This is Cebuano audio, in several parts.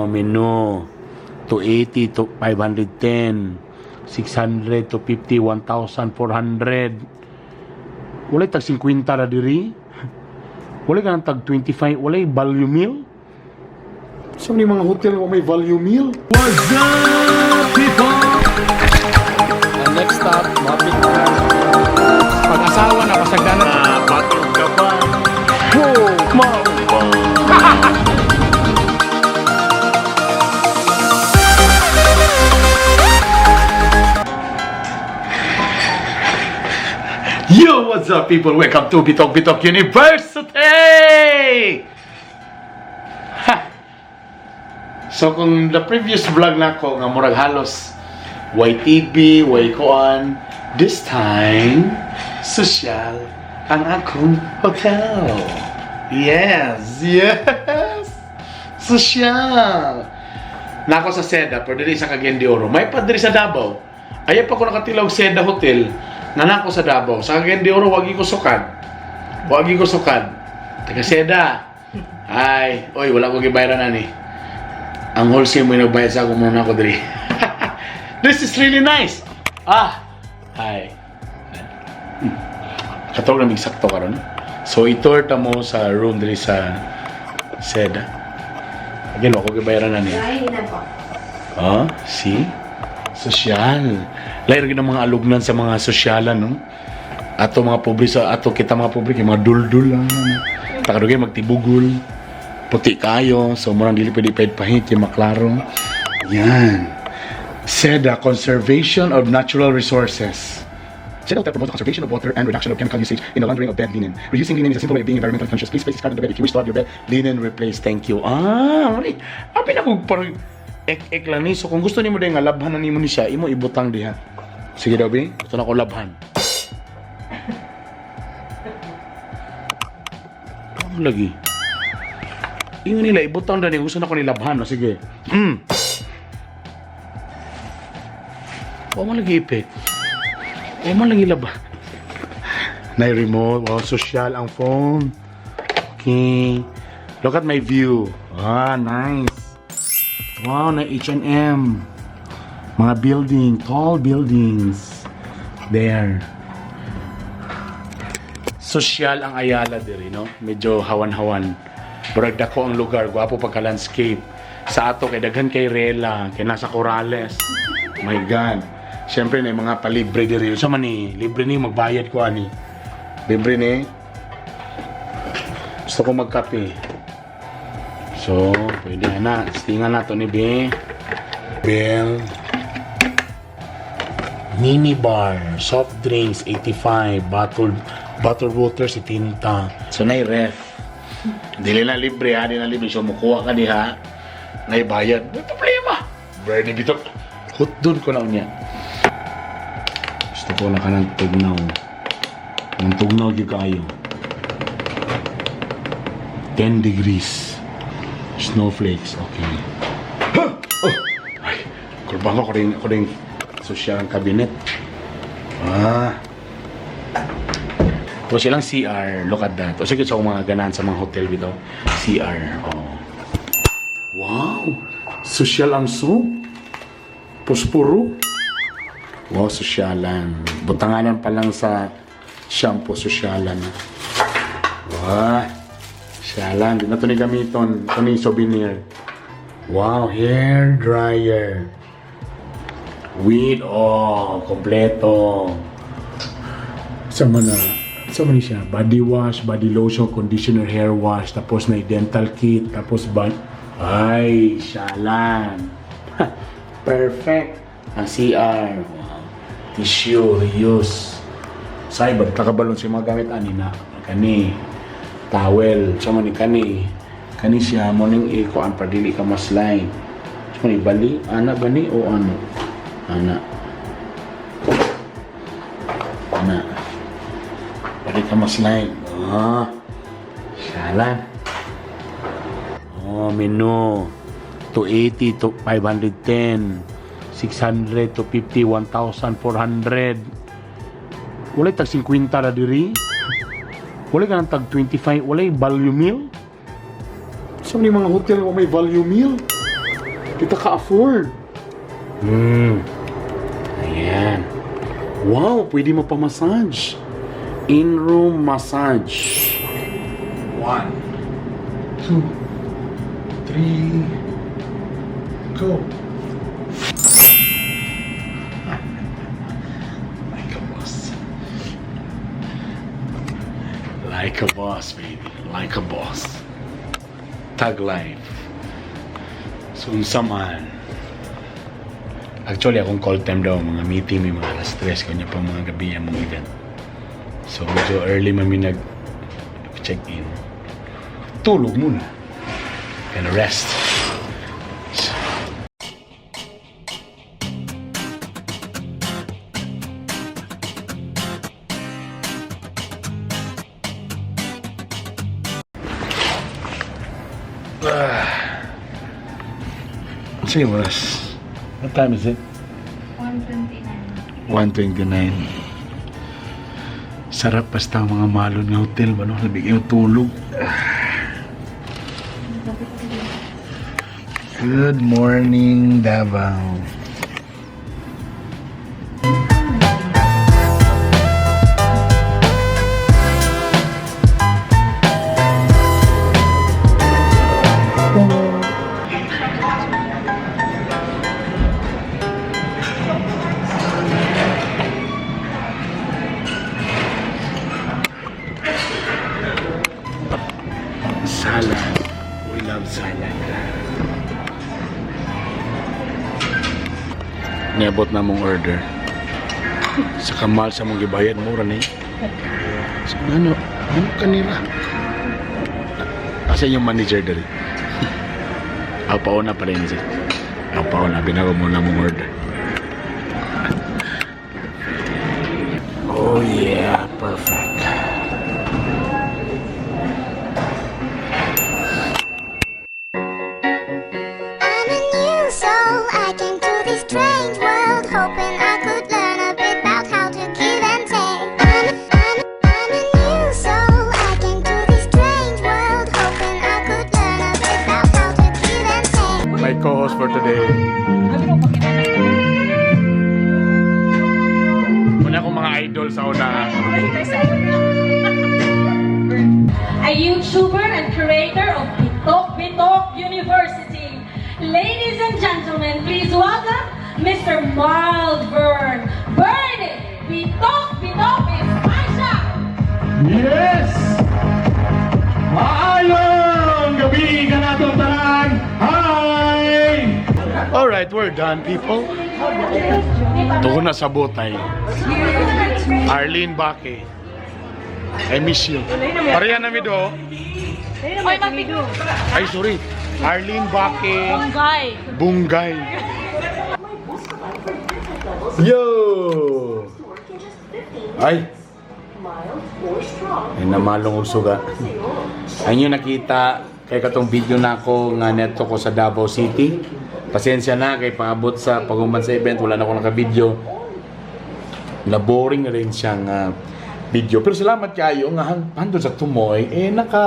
Menu. 280 to 510. 600 to 50, 1,400. Walay tag 50 ra diri. Walay ka tag 25, walay value meal. Sa so, mga hotel wa may value meal. What's up, people? Ang next stop, mapit na. Pag-asawa na, pasagdanan. Ah, battle ka ba? Oh, mao. Yo, what's up, people? Welcome to Bitok Bitok University! Ha! So kung the previous vlog na ko nga murag halos YTV, way koan, this time social ang akong hotel. Yes, yes. Social. Nako sa Seda, pero dili sa Cagayan de Oro. May pa diri sa Davao. Ayaw pa ko nakatilaw Seda Hotel na nako sa Davao. Sa Cagayan de Oro, wagi ko sukad. Wagi ko sukad. Taga Seda. Ay, oy, wala ko gibayaran ani. Ang wholesale mo yung nagbayad sa ako muna ako diri. This is really nice. Ah, hi. Katog na sakto karon. So itour ta mo sa room diri sa Seda. Again, wala ko gibayaran ani. Ay, na po. Ah, see? Sosyal. Lair gyud ang mga alugnan sa mga sosyalan, no? Ato mga pobre sa ato kita mga pobre kay mga duldul lang. Ano. Takadugay magtibugol. Puti kayo, so murang dili pwede pahit kay maklaro. Yan. SEDA, Conservation of Natural Resources. SEDA Hotel promotes the conservation of water and reduction of chemical usage in the laundering of bed linen. Reusing linen is a simple way of being environmentally conscious. Please place this card on the bed if you wish to have your bed Linen replace, thank you. Ah, mali. Abi na kog parang ek-ek lang ni. So kung gusto nimo dahil nga labhan na nimo ni siya, imo ibutang diha. Sige daw, bi. Gusto na ko labhan. Ano lagi? Ingon nila, ibutang dani. Gusto na ko nilabhan. O, sige. Wa man lagi ipit. Wa man lagi labhan. Na remote. Wow, social ang phone. Okay. Look at my view. Ah, nice. Wow, na H&M. Mga building, tall buildings. There. Social ang Ayala diri, no? Medyo hawan-hawan. Murag dako ang lugar, gwapo pagka landscape. Sa ato kay daghan kay Rela, kay nasa Corales. My God. Siyempre na mga palibre diri. Sa man ni, libre ni magbayad ko ani. Libre ni. Gusto ko magkape. So, pwede na. Tingan na to ni B. Bill. Mini bar, soft drinks, 85, bottled water, 70. So, na ref. Dili na libre ha, di na libre. So, mukuha ka diha. Naibayad. May problema. Bernie Bitok. Hot doon ko na niya. Gusto ko na ka ng tugnaw. Ng tugnaw gyud kaayo. 10 degrees. Snowflakes, okay. Huh! Oh! Ay, kurbang ko rin social ang cabinet. Ah. Tapos silang CR, look at that. O sige, sa akong mga ganahan sa mga hotel bitaw. CR, oh. Wow! Social ang soup. Puspuro. Wow, sosyalan. Butanganan pa lang sa shampoo, sosyalan. Wow. Sosyalan. Di na ito ni gamiton. Ito ni souvenir. Wow, hair dryer. With, oh, kompleto. Sa mga, sa man siya, body wash, body lotion, conditioner, hair wash, tapos na dental kit, tapos ba, ay, syalan. Perfect. Ang CR. Wow. Tissue, reuse. Cyber, takabalon siya mga gamit ani na. Kani, towel, sa man ni kani. Kani siya, mo ning ikuan para dili ka maslide. Sa man ni bali, ana ba ni o ano? Ana. Ana. Pwede ka maslide. Ah. Syalan. Oh, menu. 280 to 510. 600 to 50, 1,400. Walay tag 50 ra diri. Walay ka ng tag 25, walay value meal. Sa so, mga hotel wa may value meal. Kita ka-afford. Ayan. Wow, pwede mo pa-massage. In-room massage. One, two, three, go. Like a boss. Like a boss, baby. Like a boss. Tag life. So, unsa man. Actually, akong call time daw, mga meeting, may mga alas 3, kanya pa mga gabi ang mga event. So, medyo early mami nag check-in. Tulog muna. Gonna rest. Ah. Sige, oras. What time is it? 129. 1:29. Sarap basta ang mga malon nga hotel ba no? Labig yung tulog. Good morning, Davao. Salad. We love salad. Niabot na mong order. Sa kamal sa mong gibayad mo ni. Sa ano? Ano kanila? Asa yung manager dali? Aw pauna pa rin siya. Aw pauna binago mo na mong order. Oh yeah, perfect. I'm a new soul. I came to this strange world hoping I could learn a bit about how to give and take. I'm a new soul. I came to this strange world hoping I could learn a bit about how to give and take. My co-host for today. Una akong mga idol sa una. A YouTuber and creator of Bitok Bitok University. Ladies and gentlemen, please welcome Mr. Malvern Bernie Bitok Bitok Espacia! Yes! Maayong gabi kanatong tanan! Hi! Alright, we're done, people. Tuko na sa botay. Arlene Baque. I miss you. Pareha na mi do. Ay, sorry. Arlene Baque. Bungay! Bunggay. Yo! Ay! Ay, namalong og suga. Ay nyo nakita kay katong video na ako nga neto ko sa Davao City. Pasensya na kay paabot sa paguman sa event wala na ako naka-video. Na boring na rin siyang video. Pero salamat kayo nga handol sa tumoy eh naka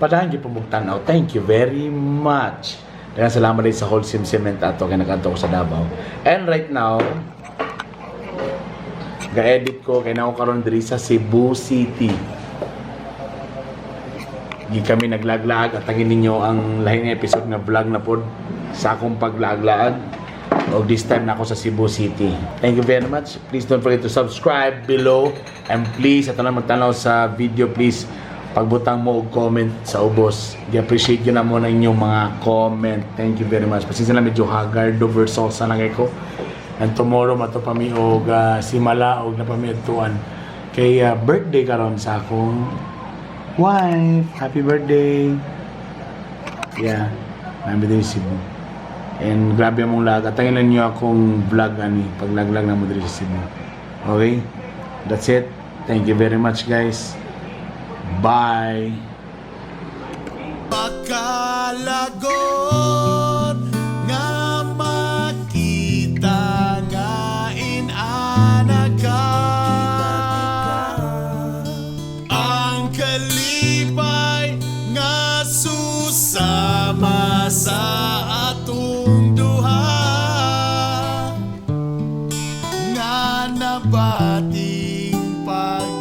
padahan gyud pamug tan-aw. Thank you very much. Daghang salamat din sa Holcim Cement ato kay nakaadto ko sa Davao. And right now, ga-edit ko kay nako karon diri sa Cebu City. Di kami naglaglaag at tangin ninyo ang lahi nga episode nga vlog na pod sa akong paglaaglaag. O this time na ako sa Cebu City. Thank you very much. Please don't forget to subscribe below and please ato na magtanaw sa video, please pagbutang mo og comment sa ubos. Gi-appreciate yun na mo na inyong mga comment. Thank you very much. Pasensya na, medyo haggard versosa na kay ko. And tomorrow mato pa mi og simala og na pa mi adtuan kay birthday karon sa akong wife. Happy birthday. Yeah. Nami din Cebu. And grabe among lag. At tangin niyo akong vlog ani paglaglag na mo diri sa Cebu. Okay? That's it. Thank you very much, guys. Bye. Makalagot nga makita nga inana ka. Ang kalipay nga susama sa atong Nabating pag